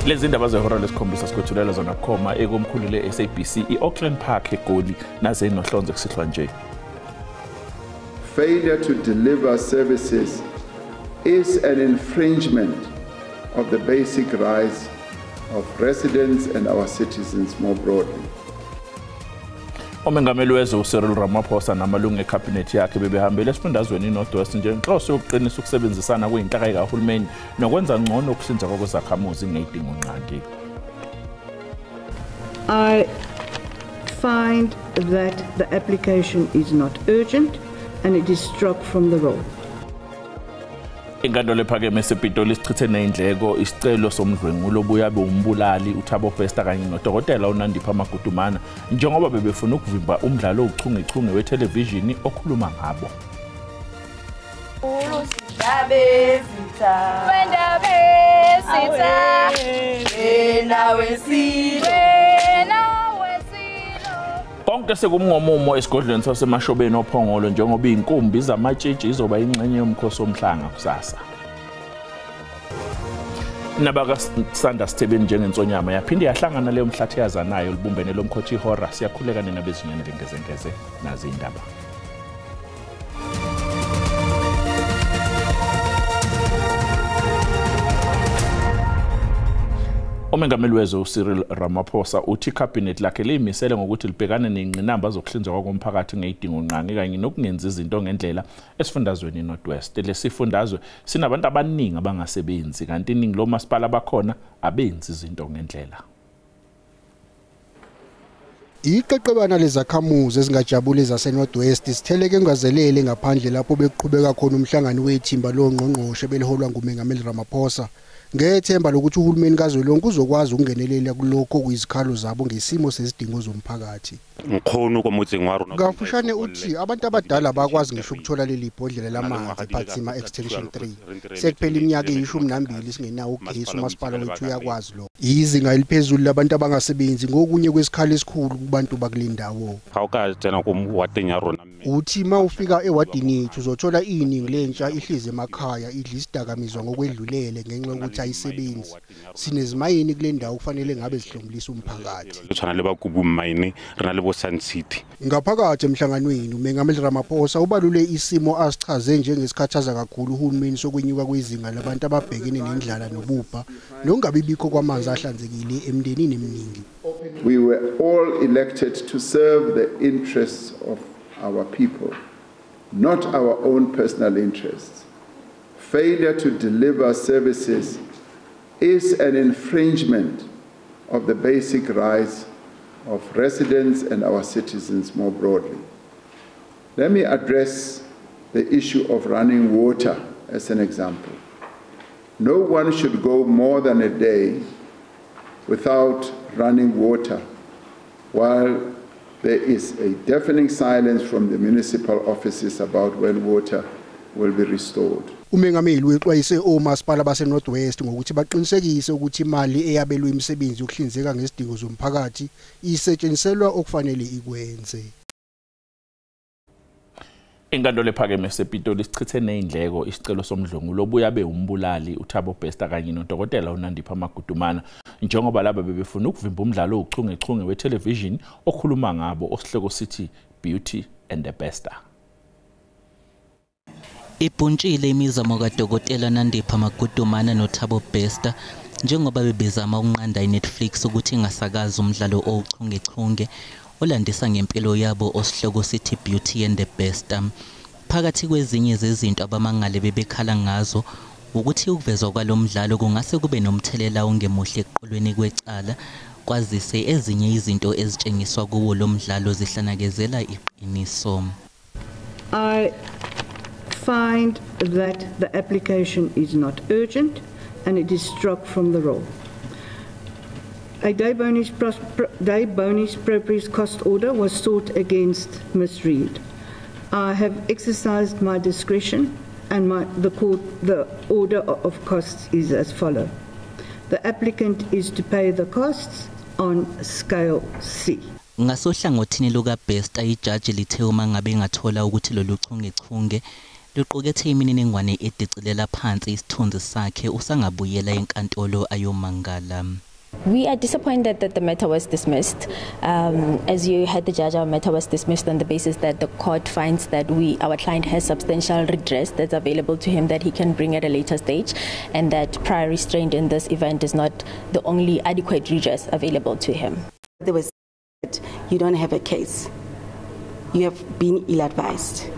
Lezi ndaba zehora lesikhombisa sikwethulela zona bukhoma ekomkhulu le-SABC i-Auckland Park eGoli naze nohlonze kusihlwa nje. Failure to deliver services is an infringement of the basic rights of residents and our citizens more broadly. Umengameli wezwe uCyril Ramaphosa namalungu ekhabhinethi yakhe bebehambele esifundazweni iNorth West njengenhloso yokuqinisa ukusebenzisana kweyinhlaka kahulumeni nokwenza ngcono ukuhlinzekwa kwezakhamuzi ngezidingongqangi. I find that the application is not urgent and it is struck from the roll. Inkantolo ephakeme esePitoli isichithe nezindleko isicelo somdlwengulo obuyabe umbulali uThabo Bester kanye nodokotela uNandipha Magudumana njengoba bebefuna ukuvimba umdlalo owuchungechunge wethelevishini okhuluma ngabo. Konke sekumngomumo esigodlweni saseMashobeni oPhongolo njengoba inkumbi zamatshitshi izoba ingxenye yomkhosi womhlanga kusasa. Nabakasanda Sithebeni njengensonyama yaphinde yahlangana leyo mhlathi yazanayo libumbene lomkhothi ihora. Siyakhuleka nina bezinyane lengezengeze nazi indaba. Umengameli wezwe uCyril Ramaphosa uthi ikhabhinethi lakhe liyimisele ngokuthi libhekane nezingqinamba zokuhlinzekwa komphakathi ngezidingongqangi kanye nokungenzi izinto ngendlela esifundazweni iNorth West. Lesifundazwe sinabantu abaningi abangasebenzi kanti iningi lomasipala bakhona abenzi izinto ngendlela. Iqeqebana lezakhamuzi ezingajabuli zaseNorth West sitheleke engazelele ngaphandle lapho bekuqhubeka khona umhlangano wethimba longqongqoshe beliholwa ngumengameli Ramaphosa ngethemba lokuthi uhulumeni kazwelonke uzokwazi ukungenelela kulokho kuyizikhalo zabo ngesimo sezidingo zomphakathi. Kafushane uthi abantu abadala bakwazi ngisho ukuthola leli bhodlela lamanzi ePhathima Extension 3. Sekuphela iminyaka eyi-12 singenawo ugesi, umasipala wethu uyakwazi lokho. Izinga eliphezulu labantu abangasebenzi ngokunye kwesikhalo esikhulu kubantu bakule ndawo. Uthi uma ufika ewadini yethu uzothola iningi lentsha ihlezi emakhaya idla isidakamizwa ngokwedlulele ngenxa yokuthi ayisebenzi. Sinezimayini kule ndawo kufanele ngabe zihlomulisa umphakathi. Ngaphakathi emhlanganweni umengameli Ramaphosa ubalule isimo asichaze njengesikhathaza kakhulu uhulumeni sokwenyuka kwezinga labantu ababhekene nendlala nobubha nokungabibikho kwamanzi ahlanzekile emndenini eminingi. We were all elected to serve the interests of our people, not our own personal interests. Failure to deliver services is an infringement of the basic rights of residents and our citizens more broadly. Let me address the issue of running water as an example. No one should go more than a day without running water while there is a deafening silence from the municipal offices about when water will be restored. Umengameli wexwayise omasipala baseNorth West ngokuthi baqinisekise ukuthi imali eyabelwe imisebenzi yokuhlinzeka ngezidingo zomphakathi isetshenziselwa okufanele ikwenze. Inkantolo ephakeme esePitoli isichithe nezindleko isicelo somdlwengulo obuyabe umbulali uThabo Bester kanye nodokotela uNandipha Magudumana njengoba laba bebefuna ukuvimba umdlalo owuchungechunge wethelevishini okhuluma ngabo osihloko sithi Beauty and the Bester. Ibhuntshile imizamo kadokotela Nandipha Magudumana noThabo Bester njengoba bebezama ukunqanda iNetflix ukuthi ingasakazi umdlalo owuchungechunge olandisa ngempilo yabo osihloko sithi Beauty and the Bester. Phakathi kwezinye zezinto abamangale bebekhala ngazo ukuthi ukuvezwa kwalo mdlalo kungase kube nomthelela ongemuhle ekuqulweni kwecala, kwazise ezinye izinto ezitshengiswa kuwo lo mdlalo zihlanakezela iqiniso. I find that the application is not urgent and it is struck from the roll. A day bonus properties cost order was sought against Ms. Reid. I have exercised my discretion and the order of costs is as follows. The applicant is to pay the costs on scale C. Ngasohlangothini lukaBester ijaji lithe uma ngabe engathola ukuthi lolu chungechunge Luqukethe imininingwane edicilela phansi isithunzi sakhe usangabuyela enkantolo ayomangala. We are disappointed that the matter was dismissed. As you heard the judge, our matter was dismissed on the basis that the court finds that our client has substantial redress that's available to him that he can bring at a later stage, and that prior restraint in this event is not the only adequate redress available to him. There was you don't have a case. You have been ill-advised.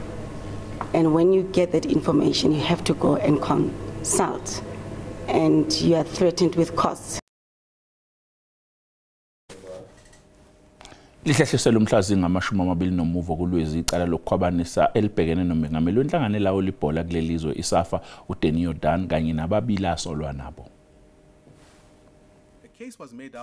And when you get that information, you have to go and consult, and you are threatened with costs. Lihlehliselwe umhla zingama-24 kuLwezi icala lokukhwabanisa elibhekene nomengameli wenhlangano elawula ibhola kuleli zwe iSAFA uDanny Jordaan kanye nababili asolwa nabo.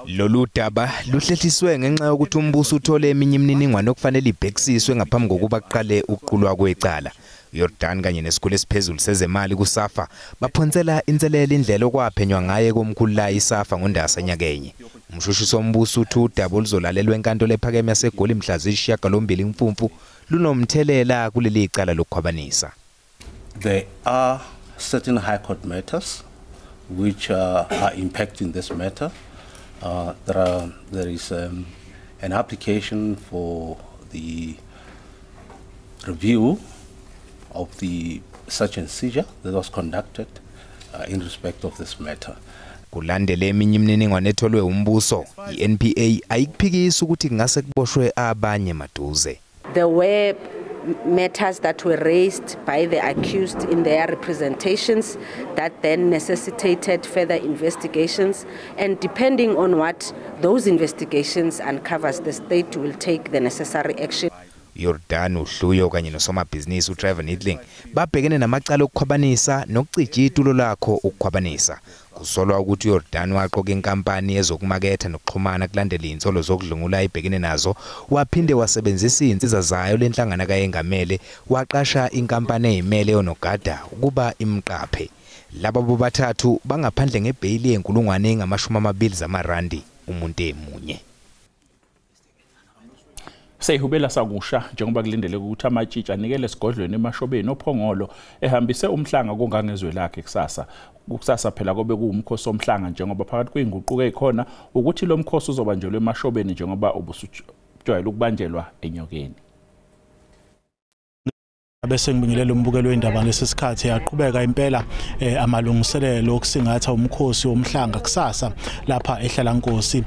Lolu daba luhlehliswe ngenxa yokuthi umbuso uthole eminye imininingwane okufanele ibhekisiswe ngaphambi kokuba kuqale ukuqulwa kwecala. Jordaan kanye nesikhulu esiphezulu sezemali kuSAFA baphonsela inselele indlela okwaphenywa ngaye komkhulu la iSAFA ngoNdasa nyakenye. Umshushisi wombuso uthi udaba oluzolalelwa enkantolo ephakeme yaseGoli mhla ziyi-8 Mfumfu lunomthelela kuleli icala lokukhwabanisa. There are certain high court matters which are impacting this matter. There is an application for the review of the search and seizure that was conducted in respect of this matter. Kulandele eminye imininingwane etholwe umbuso, iNPA ayikuphikisi ukuthi kungase kuboshwe abanye maduze. There were matters that were raised by the accused in their representations that then necessitated further investigations, and depending on what those investigations uncovers, the state will take the necessary action. Jordaan, uHluyo kanye nosomabhizinisi uTrevor Neethling babhekene namacala okukhwabanisa nokucija itulo lakho ukukhwabanisa. Kusolwa ukuthi uJordaan waqoka inkampani ezokumaketha nokuxhumana kulandela izinsolo zokudlwengula ayibhekene nazo, waphinde wasebenzisa izinsiza zayo lenhlangano kayengamele, waqasha inkampani eyimele yonogada ukuba imqaphe. Laba bobathathu bangaphandle ngebheyili yenkulungwane engama-20 zamarandi umuntu emunye. Seyihubela sakusha njengoba kulindeleke ukuthi amatshitshi anikele esigodlweni eMashobeni oPhongolo ehambise umhlanga kongangezwe lakhe kusasa. Kusasa phela kobe kuwumkhosi omhlanga njengoba phakathi kwey'nguquko ey'khona ukuthi lo mkhosi uzobanjelwa eMashobeni njengoba ubusujwayele ukubanjelwa eNyokeni. Bese ngibingelela umbukelo wendaba lesi sikhathi. Yaqhubeka impela amalungiselelo okusingatha umkhosi womhlanga kusasa lapha eHlalankosi.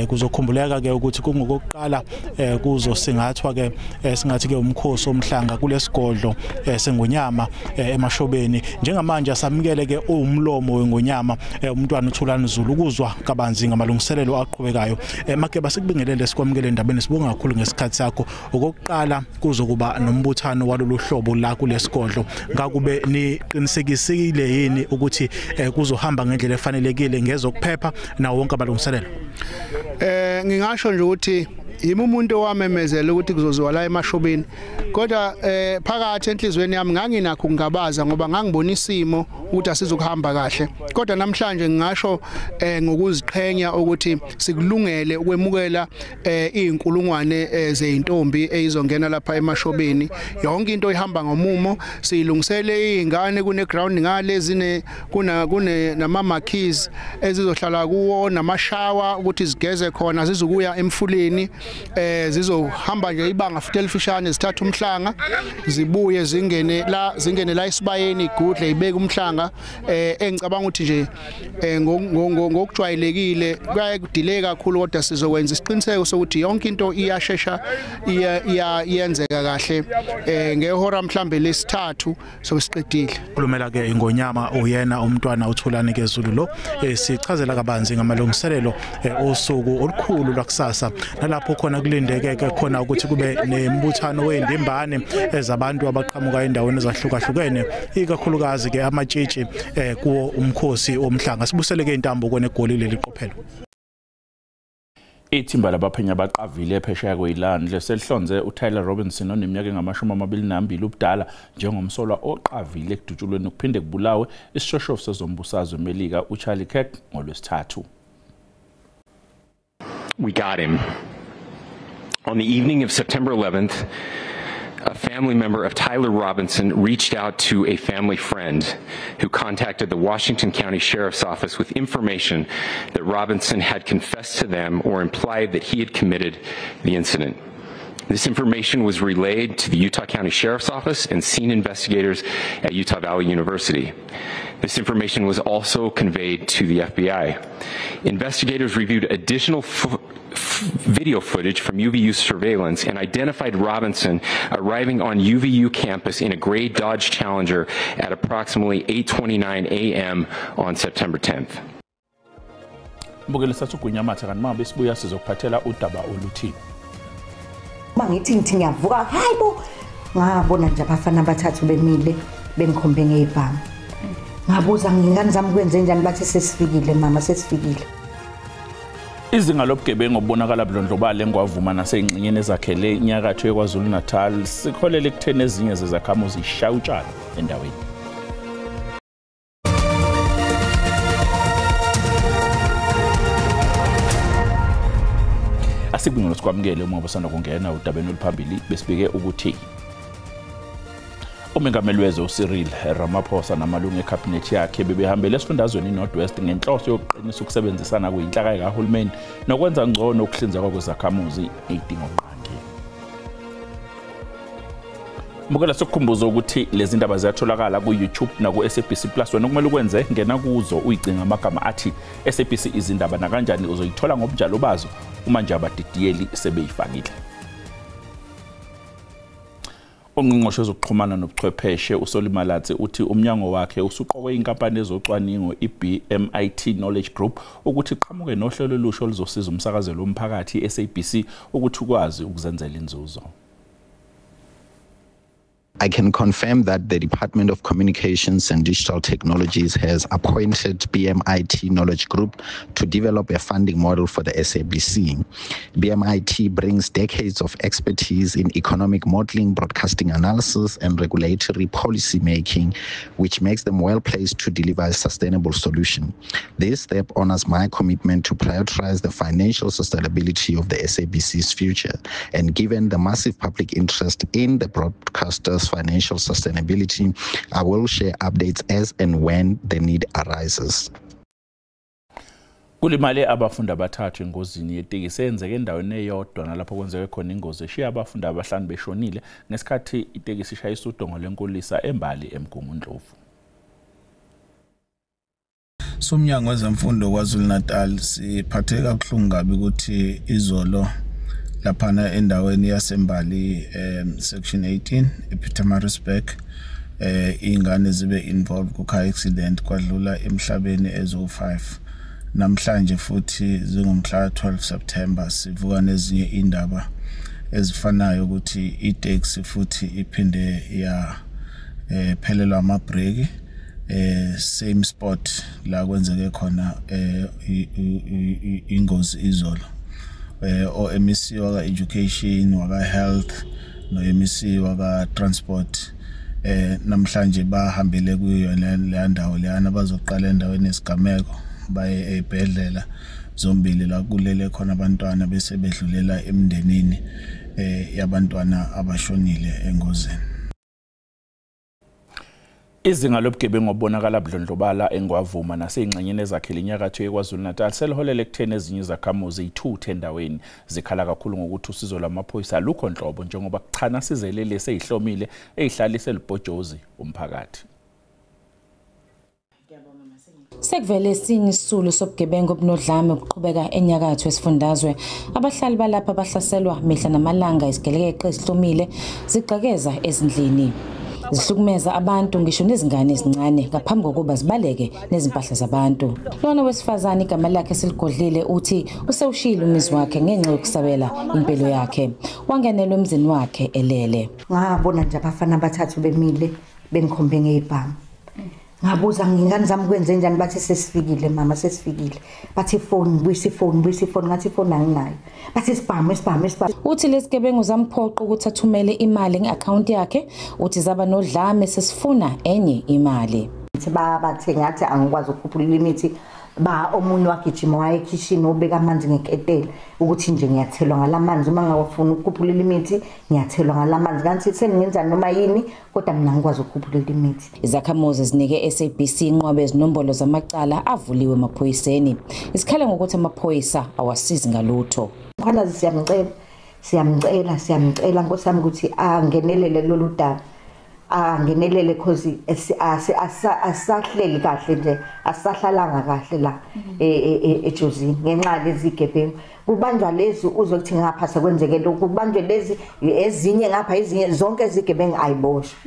Kuzokhumbuleka ke ukuthi kungokokuqala kuzosingathwa ke singathi ke umkhosi womhlanga kulesigodlo sengonyama eMashobeni. Njengamanje asamukele ke umlomo wengonyama umntwana uThulani Zulu ukuzwa kabanzi ngamalungiselelo aqhubekayo. Makeba, sikubingelele, sikwamukele endabeni, sibonga kakhulu ngesikhathi sakho. Okokuqala kuzokuba nombuthano walolu hlobo la kulesigodlo, ngakube niqinisekisile yini ukuthi kuzohamba ngendlela efanelekile ngezokuphepha nawo wonke amalungiselelo? Ngingasho nje ukuthi yimi umuntu owamemezela ukuthi kuzoziwa la eMashobeni, kodwa phakathi enhlizweni yami nganginakho ukungabaza ngoba ngangibona isimo ukuthi asizukuhamba kahle. Kodwa namhlanje ngingasho ngokuziqhenya ukuthi sikulungele ukwemukela izinkulungwane zezintombi ezizongena lapha eMashobeni. Yonke into ihamba ngomumo, siyilungisele izingane, kune ground ngale zine kuna kune nama marquees ezizohlala kuwo namashawa ukuthi zigeze khona, zizokuya emfuleni, zizohamba nje ibanga futhi elifishane, zithatha umhlanga zibuye zingene la esibayeni, igudle ibeke umhlanga. Engicabanga ukuthi nje ngokujwayelekile kuyaye kudelay kakhulu, kodwa sizokwenza isiqiniseko sokuthi yonke into iyashesha iyenzeka kahle. Ngehora mhlambe lesithathu sobe siqedile. Khulumela ke ingonyama uyena umntwana uThulani ke Zulu lo sichazela kabanzi ngamalungiselelo osuku olukhulu lwakusasa, nalapho khona kulindeke ke khona ukuthi kube nembuthano wendimbane ezabantu abaqhamuka endaweni ezahlukahlukene, ikakhulukazi ke amatshitshi kuwo umkhosi womhlanga. Sibuseleke intambo kone eGoli leli qophelo. Ithimba labaphenya baqavile phesheya kwezilwandle selihlonze uTyler Robinson oneminyaka engama-22 ubudala njengomsolwa oqavile ekudutshulweni kuphinde kubulawe isishoshovu sezombusazwe eMelika uCharlie Kirk ngoLwesithathu. We got him. On the evening of September 11th, a family member of Tyler Robinson reached out to a family friend who contacted the Washington County Sheriff's Office with information that Robinson had confessed to them or implied that he had committed the incident. This information was relayed to the Utah County Sheriff's Office and scene investigators at Utah Valley University. This information was also conveyed to the FBI. Investigators reviewed additional video footage from UVU surveillance and identified Robinson arriving on UVU campus in a gray Dodge Challenger at approximately 8:29 a.m. on September 10th. Mbukeli sathi ugunyamatha kanti mangabe sibuya sizokuphathela udaba oluthini. Mangithi ngithi ngiyavuka, hayibo, ngabona nje abafana abathathu bemile bengikhombe ngezibhamu. Ngabuza ngingane zami kwenze njani, bathi sesifikile mama, sesifikile. Izinga lobugebengu obubonakala bulondlobala eNgwavuma naseyingxenyeni ezakhele inyakatho yeKwaZulu-Natal sikholele ekutheni ezinye zezakhamuzi zishaya utshani endaweni. Asikubingelele sikwamukele uma ubusanda kungena udabeni oluphambili besibike ukuthi umengameli wezwe uCyril Ramaphosa namalungu ekhabhinethi yakhe bebehambele esifundazweni iNorth West ngenhloso yokuqinisa ukusebenzisana kuyinhlaka kahulumeni nokwenza ngcono ukuhlinzekwa kwezakhamuzi ey'dingongqangi. Mbukela sokukhumbuza ukuthi lezi ndaba ziyatholakala ku-YouTube naku-SABC Plus. Wena okumele ukwenze ngena kuzo uyicinga amagama athi SABC izindaba nakanjani uzoyithola ngobunjalo bazo uma nje abadidiyeli sebeyifakile. Ungqongqoshe wezokuxhumana nobuchwepheshe uSolly Malatsi uthi umnyango wakhe usuqokwe inkampani ezocwaningo iBMIT Knowledge Group ukuthi iqhamuke nohlelo olusha oluzosiza umsakazelo womphakathi SABC ukuthi ukwazi ukuzenzela inzuzo. I can confirm that the Department of Communications and Digital Technologies has appointed BMIT Knowledge Group to develop a funding model for the SABC. BMIT brings decades of expertise in economic modeling, broadcasting analysis, and regulatory policy making, which makes them well placed to deliver a sustainable solution. This step honors my commitment to prioritize the financial sustainability of the SABC's future, and given the massive public interest in the broadcaster's financial sustainability, I will share updates as and when the need arises. Kulimale abafundi abathathu engozini yetekisi eyenzeke endaweni eyodwa nalapho kwenzeke khona ingozi eshiya abafundi abahlanu beshonile ngesikhathi itekisi ishayisa udonga lwenkulisa eMbali eMgungundlovu. Somnyango wezemfundo KwaZulu-Natal siphatheka kabuhlungu kabi ukuthi izolo laphana endaweni yaseMbali section 18 ePietermaritzburg ingane zibe involved ku car accident kwadlula emhlabeni ezo5. Namhlanje futhi zingumhla 12 September sivuka nezinye indaba ezifanayo ukuthi itaxi futhi iphinde ya phelelwa amabhreki same spot la kwenzeke khona ingozi izolo. O MEC waka education, waka health, no MEC waka transport namhlanje bahambile kuyo le ndawo leyana bazoqala endaweni esigameko baye ezibhedlela zombili la kulele khona abantwana bese bedlulela emndenini yabantwana abashonile engozini. Izinga lobugebengu obubonakala budlondlobala eNgwavuma naseyingxenyeni ezakhele inyakatho yeKwaZulu-Natal seliholele ekutheni ezinye izakhamuzi zithuthe endaweni zikhala kakhulu ngokuthi usizo lwamaphoyisa alukho nhlobo njengoba kuchana sizelele seyihlomile eyihlalise libhojozi umphakathi. Sekuvele esinye isisulu sobugebengu obunodlame obuqhubeka enyakatho esifundazwe. Abahlali balapha bahlaselwa mihla namalanga izigelekeqe ezihlomile zigqekeza ezindlini, zihlukumeza abantu ngisho nezingane ezincane ngaphambi kokuba zibaleke nezimpahla zabantu. Lona wesifazane igama lakhe seligodlile uthi usewushiyile umuzi wakhe ngenxa yokusabela impilo yakhe. Wangenelwa emzini wakhe elele. Ngabona nje abafana abathathu bemile bengikhombe ngezibhamu. Ngabuza ngingane zami kwenze njani, bathi sesifikile mama, sesifikile. Bathi ifoni, buyisa ifoni, buyisa ifoni, ngathi ifoni anginayo. Bathi isibhamu, isibhamu, isibhamu. Uthi lesigebengu zamphoqa ukuthi athumele imali ngeaccount yakhe, uthi zaba nodlame sesifuna enye imali. Bathi ngathi angikwazi ukukhuphula imithi, Ba omunye wagijima waye ekhishini obeka amanzi ngeketela ukuthi nje ngiyathelwa ngalamanzi, uma ngawafuna ukukhuphulela imithi ngiyathelwa ngalamanzi, kanti sengingenza noma yini kodwa mina ngikwazi ukukhuphulela imithi. Izakhamuzi zinike SABC inqwaba ezinombolo zamacala avuliwe emaphoyiseni. Isikhala ngokuthi amaphoyisa awasizi ngalutho. Mkhwanazi siyamcela Nkosi yami ukuthi angenelele lolu daba, angenelele cause asahleli kahle nje, asahlalanga kahle la eJozini ngenxa lezi gebengu. Kubanjwa lezi uzokuthi ngapha sekwenzeke lokhu, kubanjwe lezi ezinye ngapha, ezinye zonke izigebengu ayiboshwe.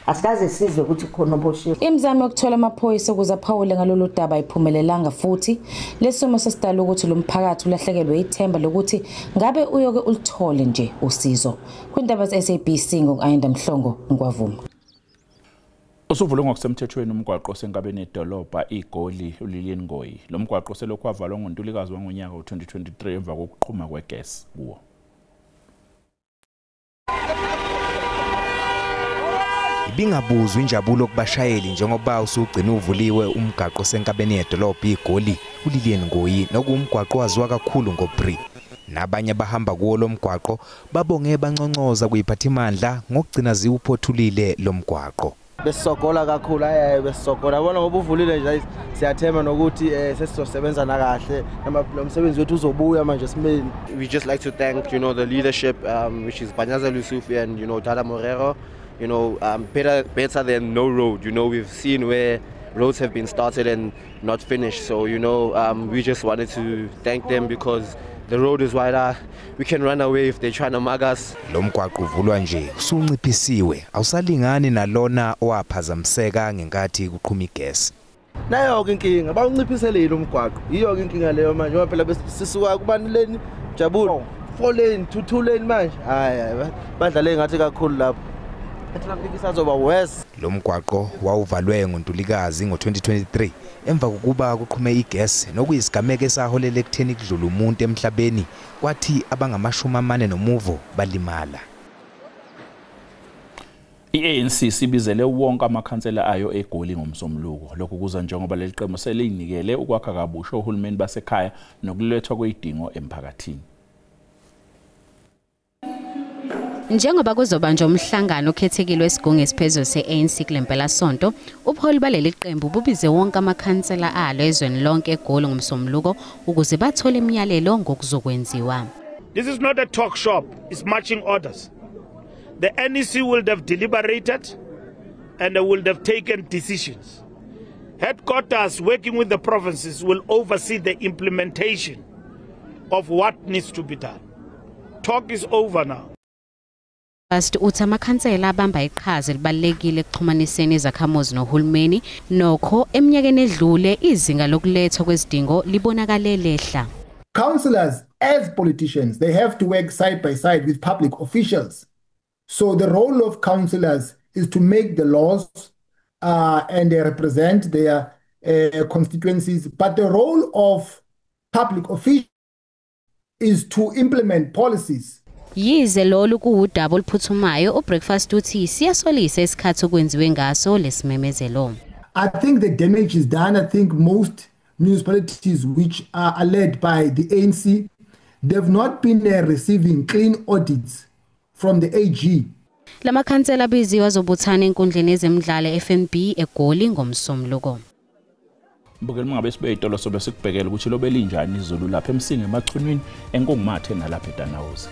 Asikaze sizwe ukuthi khona oboshiwe. Imizamo yokuthola amaphoyisa ukuze aphawule ngalolu daba ayiphumelelanga, futhi lesimo sesidala ukuthi lo mphakathi ulahlekelwe ithemba lokuthi ngabe uyoke ulithole nje usizo. Kwindaba ze-SABC ngoku-Ayanda Mhlongo, Ngwavuma. Usuvulwe ngokusemthethweni umgwaqo osenkabeni yedolobha iGoli uLilian Ngoyi. Lo mgwaqo selokhu wavalwa ngoNtulikazi wangonyaka u-2023 emva kokuqhuma kwegesi kuwo. Ibingabuzwa injabulo kubashayeli njengoba usugcina uvuliwe umgwaqo osenkabeni yedolobha iGoli uLilian Ngoyi, nokuwumgwaqo waziwa kakhulu ngoBri. Nabanye abahamba kuwo lo mgwaqo babonge banconcoza kuyiphathimandla ngokugcina ziwuphothulile lo mgwaqo. Besisokola kakhulu, hayi besisokola bona ngoba uvulile nje, siyathemba nokuthi sesizosebenza na kahle, lo msebenzi wethu uzobuya manje simeni. We just like to thank, you know, the leadership, which is Panyaza Lesufi and, you know, Dada Morero. You know, better than no road. You know, we've seen where roads have been started and not finished. So, you know, we just wanted to thank them because the road is wider. We can run away if they're trying to mug us. Lo mgwaqo uvulwa nje usunciphisiwe, awusalingani nalona owaphazamiseka ngenkathi kuqhuma igesi. Nayo ke inkinga, bawunciphiselile umgwaqo. Yiyo ke inkinga leyo manje, ngoba phela sisuka kubani leni Jabulo 4 lane to 2 lane manje. Hayi badlale ngathi kakhulu lapho. Traffic isazoba worse. Lo mgwaqo wawuvalwe ngoNtulikazi ngo-2023 emva kokuba kuqhume igesi, nokuyisigameko esaholela ekutheni kudlule umuntu emhlabeni, kwathi abangama-40 balimala. I-ANC sibizele wonke amakhansela ayo eGoli ngomsombuluko. Lokhu kuza njengoba leli qembu seliyinikele ukwakha kabusha ohulumeni basekhaya nokulethwa kwezidingo emphakathini. Njengoba kuzobanjwa umhlangano okhethekile wesigungu esiphezulu se-ANC kule mpelasonto, ubuholi baleli qembu bubize wonke amakhansela alo ezweni lonke eGoli ngomsombuluko ukuze bathole imiyalelo ngokuzokwenziwa. This is not a talk shop, it's marching orders. The NEC will have deliberated and they will have taken decisions. Headquarters working with the provinces will oversee the implementation of what needs to be done. Talk is over now. Uthi amakhansela abamba iqhaza elibalulekile ekuxhumaniseni izakhamuzi nohulumeni. Nokho eminyakeni edlule izinga lokulethwa kwezidingo libonakale lehla. Councillors as politicians, they have to work side by side with public officials. So the role of councillors is to make the laws and they represent their constituencies. But the role of public officials is to implement policies. Yize lolu kuwudaba oluphuthumayo, uBreakfast uthi siyasolisa isikhathi okwenziwe ngaso lesimemezelo. I think the damage is done. I think most municipalities which are led by the ANC, they've not been receiving clean audits from the AG. Lamakhansela abiziwe azobuthana enkundleni yezemidlalo FNB eGoli ngomsombuluko. Mbukeli, mangabe sibe itolo sobe sikubhekela ukuthi lobe linjani izulu lapha eMsinga, eMachunwini, eNkungumathe nalapha eDanawuza.